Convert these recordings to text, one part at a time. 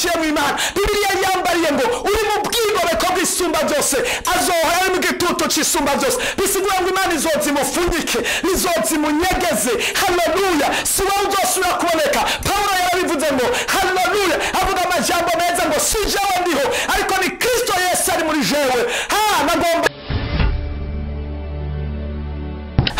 ushyire mu Imana. Bibiliya yambariye ngo uri mu bwigobeko bw'isumba byose azohora ari mu gitutu cy'isumba byose. Bisigura ngo Imana izozimufunyike, izozimunyegeze. Haleluya! Si wowe uzosubira kuboneka. Pawulo yarabivuze ngo haleluya, avuga amajambo meza ngo si jewe ndiho, ariko ni Kristo Yesu ari muri jewe. Ha, nagomba.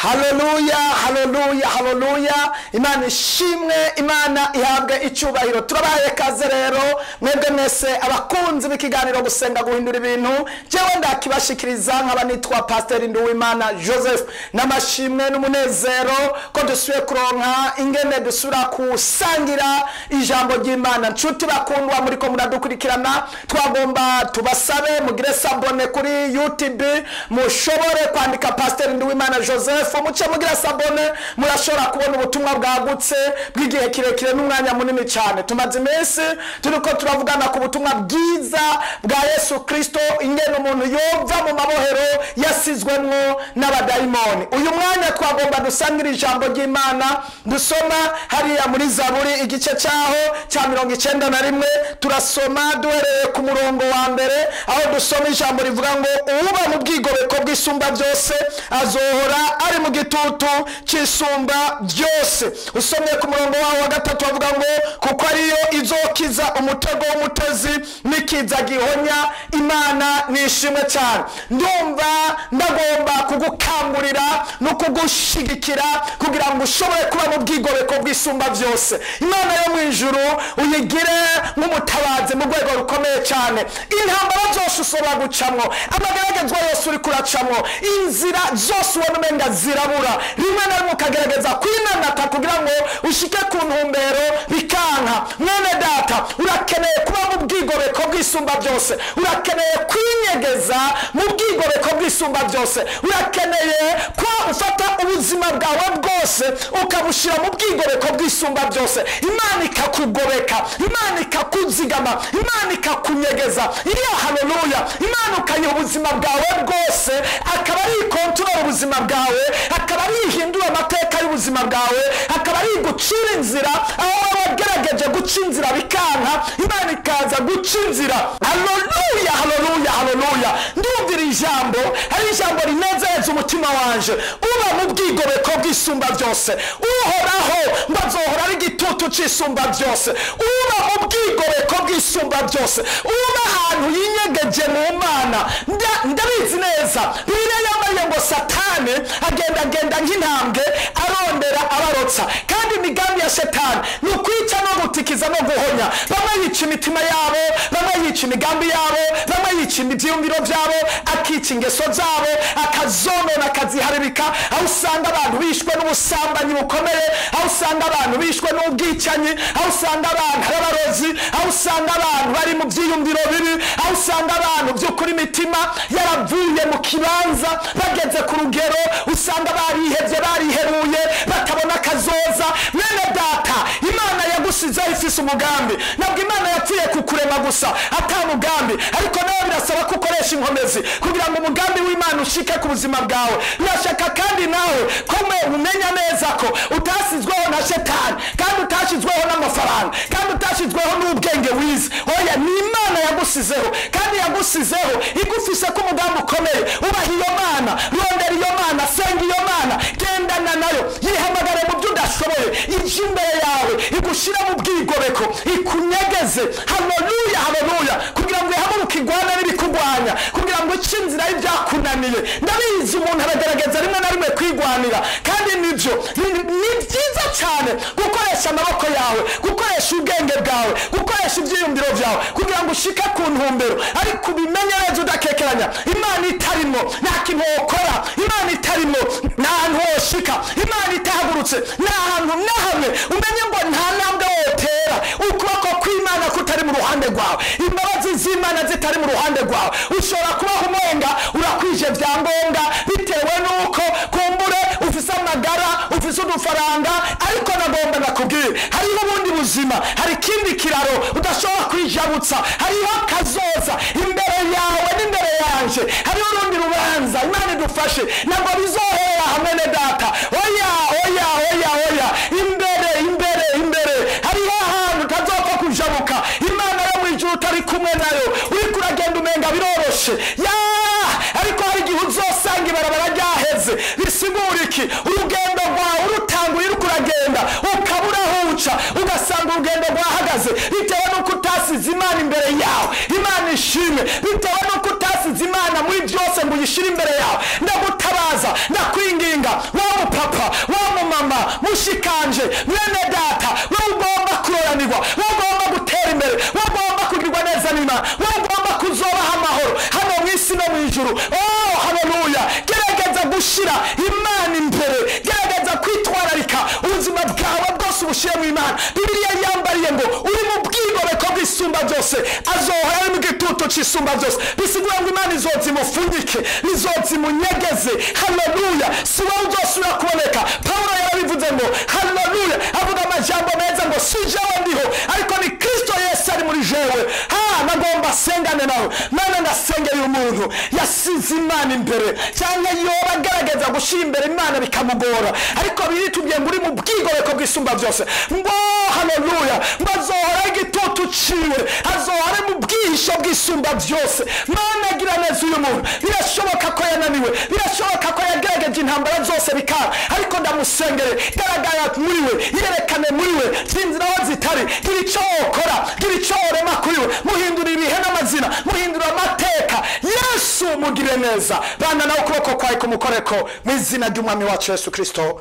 Haleluya, haleluya, haleluya. Imana ishimwe, Imana ihabwe icyubahiro. Turabahaye kaze rero mwebwe mwese abakunzi b'ikiganiro Gusenga Guhindura Ibintu. Jewe ndakibashikiriza nkaba nitwa Pastor Nduwimana Joseph. N'amashimwe n'umunezero ko dusuye kuronka ingene dusura kusangira ijambo ry'Imana. Nshuti bakundwa muriko muradukurikirana, twagomba tubasabe mugire s'abonner kuri YouTube, mushobore kwandika Pastor Nduwimana Joseph, muce mugira s'abonner, murashobora kubona ubutumwa bwagutse bw'igihe kirekire n'umwanya munini cyane. Tumaze iminsi turiko turavugana ku butumwa bwiza bwa Yesu Kristo, ingene umuntu yova mu mabohero yasizwemwo n'abadayimoni. Uyu mwanya twagomba dusangira ijambo ry'Imana, dusoma hariya muri Zaburi igice cyaho cya 91. Turasoma duhereye ku murongo wa mbere, aho dusoma ijambo rivuga ngo uba mu bwigobeko bw'isumba byose azohora ari mu gitutu cy'isumba byose. Usomye ku murongo waho wa gatatu avuga ngo kuko ariyo izokiza umutego w'umutezi n'ikiza gihonya. Imana nishimwe cyane. Ndumva ndagomba kugukangurira no kugushigikira kugira ngo ushobore kuba mu bwigobeko bw'isumba byose. Imana yo mu ijuru uyigire nk'umutabazi mu rwego rukomeye cyane. Intambara zose ushobora gucamwo, amageragezwa yose uri kuracamwo, inzira zose ubona umenga zirabura, rimwe na rimwe ukagerageza kwinanata kugira ngo ushike ku ntumbero bikanka. Mwene data, urakeneye kuba mu bwigobeko bw'isumba byose, urakeneye kwinyegeza mu bwigobeko bw'isumba byose, urakeneye ko ufata ubuzima bwawe bwose ukabushira mu bwigobeko bw'isumba byose. Imana ikakugobeka, Imana ikakuzigama, Imana ikakunyegeza. Iyo haleluya, Imana ukayiha ubuzima bwawe bwose, akaba ari ikontorora ubuzima bwawe, akaba ari ihindura amateka y'ubuzima bwawe, akaba ari gucira inzira aho wagerageje guca inzira bikanka, Imana ikaza guca inzira. Haleluya, haleluya, haleluya. Ndumvira ijambo, hari ijambo rinezeza umutima wanje. Uba mu bwigobeko bw'isumba byose, uhoraho ngo azohora ari igitutu cy'isumba byose. Uba mu bwigobeko bw'isumba byose, uba ahantu yinyegeje mu Mana. Ndabizi neza, Bibiliya yambariye ngo Satani agendagenda nk'intambwe arondera abarotsa, kandi imigambi ya Shetani ni ukwica no gutikiza no guhonya. Bamwe yica imitima yabo, bamwe yica imigambi yabo, bamwe yica ibyiyumviro byabo, akica ingeso zabo, akazonona, akaziharibika. Aho usanga abantu bishwe n'ubusambanyi bukomeye, aho usanga abantu bishwe n'ubwicanyi, aho usanga abantu ari abarozi, aho usanga abantu bari mu byiyumviro bibi, aho usanga abantu by'ukuri imitima yaravuye mu kibanza, bageze ku rugero usanga barihevye, bariheruye, batabona kazoza. Mwene data, Imana yagusizeho ifise umugambi. Ntabwo Imana yapfuye kukurema gusa ata mugambi, ariko nawe birasaba ko ukoresha inkomezi kugira ngo umugambi w'Imana ushike ku buzima bwawe. Birashaka kandi nawe ko umenya neza ko utasizweho na Shetani, kandi utashyizweho n'amafaranga, kandi utashyizweho n'ubwenge wize. Oya, ni Imana yagusizeho, kandi yagusizeho igufise ko umugambi ukomeye. Ubaha iyo Mana, rondera iyo Mana, senga iyo Mana, gendana nayo, yihamagare mu byo udashoboye, ije imbere yawe, igushyira mu bwigobeko, ikunyegeze. Haleluya, haleluya. Kugira ngo ihaguruke igwane n'ibikugwanya, kugira ngo ice inzira y'ibyakunaniye. Ndabizi umuntu aragerageza rimwe na rimwe kwigwanira, kandi nibyo ni byiza cyane gukoresha amaboko yawe, gukoresha ubwenge bwawe, gukoresha ibyiyumviro byawe kugira ngo ushike ku ntumbero, ariko ubimenye neza udakekeranya. Imana itarimo nta kintu wokora, Imana itarimo nta hantu woshika, Imana itahagurutse nta hantu na hamwe. Umenye ngo nta ntambwe wotera ukuboko kw'Imana kutari mu ruhande rwawe, imbabazi z'Imana zitari mu ruhande rwawe. Ushobora kubaho umenga urakwije byangombwa bitewe nuko kumbure ufise amagara, ufise udufaranga, ariko nagomba nakubwira hariho ubundi buzima, hari ikindi kiraro udashobora kwijabutsa, hariho akazoza imbere yawe n'imbere yanje, hariho urundi rubanza. Imana idufashe, ntabwo bizohera hamwe ne data. Oya, oya, oya, oya, imbere, imbere, imbere hariho ahantu utazopfa kujabuka. Imana yo Biroroshe ya, ariko hari igihe uzosanga ibarabara ryaheze. Bisigura iki? Urugendo rwawe urutanguye uriko uragenda, ukabura aho uca, ugasanga urugendo rwahagaze bitewe n'uko utasize Imana imbere yawe. Imana ishimwe. Bitewe n'uko utasize Imana muri byose ngo uyishyire imbere yawe. Ndagutabaza, ndakwinginga, wa mupapa, wa mumama, mushikanje, mwene data, wowe ugomba kuroranirwa, wowe ugomba gutera imbere, wowe ugomba kugirirwa neza n'Imana, wowe ugomba kuzobaha amahoro hano mu isi no mu ijuru. Oh, haleluya! Gerageza gushyira Imana imbere, gerageza kwitwararika ubuzima bwawe bwose ubushyire mu Imana. Bibiliya yambariye ngo uri mu bwigobeko bw'Isumba Byose azohora ari mu gitutu cy'Isumba Byose. Bisigura ngo Imana izoza imufunyike, izoza imunyegeze. Haleluya! Si wowe uzosubira kuboneka. Pawulo yarabivuze ngo haleluya, avuga amajambo meza ngo si jewe ndiho, ariko ni Kristo Yesu ari muri jewe. Ha, nagomba sengane nawe. Mana, ndasengera uyu muntu yasize Imana imbere, cyangwa yoba agaragaza gushyira imbere Imana bikamugora, ariko biritubwiye ngo uri mu bwigobeko bw'Isumba Byose, ngo haleluya, ngo azohora igitutu ciwe, azohora mu bwihisho bw'Isumba Byose. Mana, agira neza uyu muntu. Birashoboka ko yananiwe, birashoboka ko yagerageje intambara zose bikanga, ariko ndamusengere, garagara muri we, yerekane muri we sinzira aho zitari. Gira icyo wokora, gira icyo worema kuri we, muhindura ibihe n'amazina, muhindura amateka. Yesu, mugire neza. Bana nawe, ukuboko kwawe kumukoreko, mu izina ry'Umwami wacu Yesu Kristo.